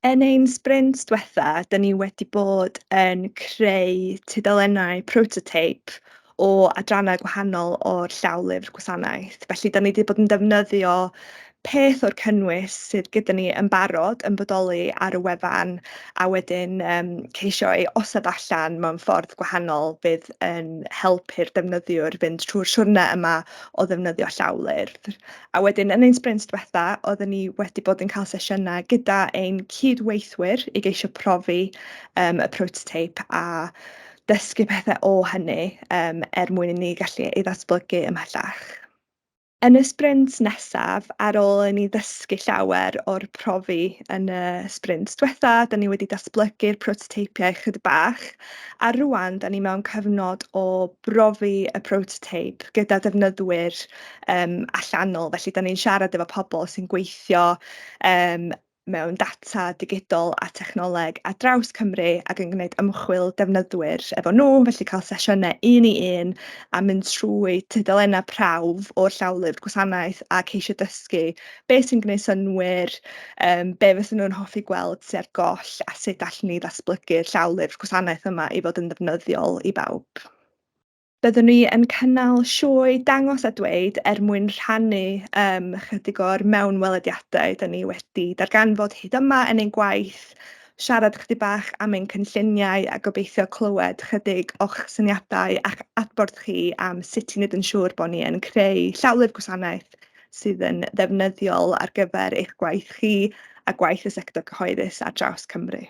Yn ein sbrint diwetha, dan ni wedi bod yn creu tudalennau prototeip o adrannau gwahanol o'r llawlyfr gwasanaeth. Felly, dan ni 'di bod yn defnyddio peth o'r cynnwys sydd gyda ni yn barod yn bodoli ar y wefan, a wedyn ceisio ei osod allan mewn ffordd gwahanol fydd yn helpu'r defnyddiwr fynd trwy'r siwrne yma o ddefnyddio llawlyfr. A wedyn yn ein sbrint diwetha, oedden ni wedi bod yn cael sesiynau gyda ein cydweithwyr i geisio profi y prototeip a dysgu pethau o hynny er mwyn i ni gallu ei ddatblygu ymhellach. Yn y sbrint nesaf, ar ôl i ni ddysgu llawer o'r profi yn y sbrint diwetha, dan ni wedi datblygu'r prototeipiau chydig bach, a rŵan dan ni mewn cyfnod o brofi y prototeip gyda defnyddwyr allanol. Felly, dan ni'n siarad efo pobl sy'n gweithio mewn data digidol a technoleg ar draws Cymru ac yn gwneud ymchwil defnyddwyr efo nhw, felly cael sesiynau un i un a mynd trwy tudalennau prawf o'r llawlyfr gwasanaeth a ceisio dysgu beth sy'n gwneud synnwyr, be fysen nhw'n hoffi gweld sy ar goll a sut allwn ni ddatblygu'r llawlyfr gwasanaeth yma i fod yn ddefnyddiol i bawb. Byddwn ni yn cynnal sioe dangos a dweud er mwyn rhannu chydig o'r mewnwelediadau dan ni wedi darganfod hyd yma yn ein gwaith, siarad chydig bach am ein cynlluniau a gobeithio clywed chydig o'ch syniadau a'ch adborth chi am sut i wneud yn siŵr bod ni yn creu llawlyfr gwasanaeth sydd yn ddefnyddiol ar gyfer eich gwaith chi a gwaith y sector cyhoeddus ar draws Cymru.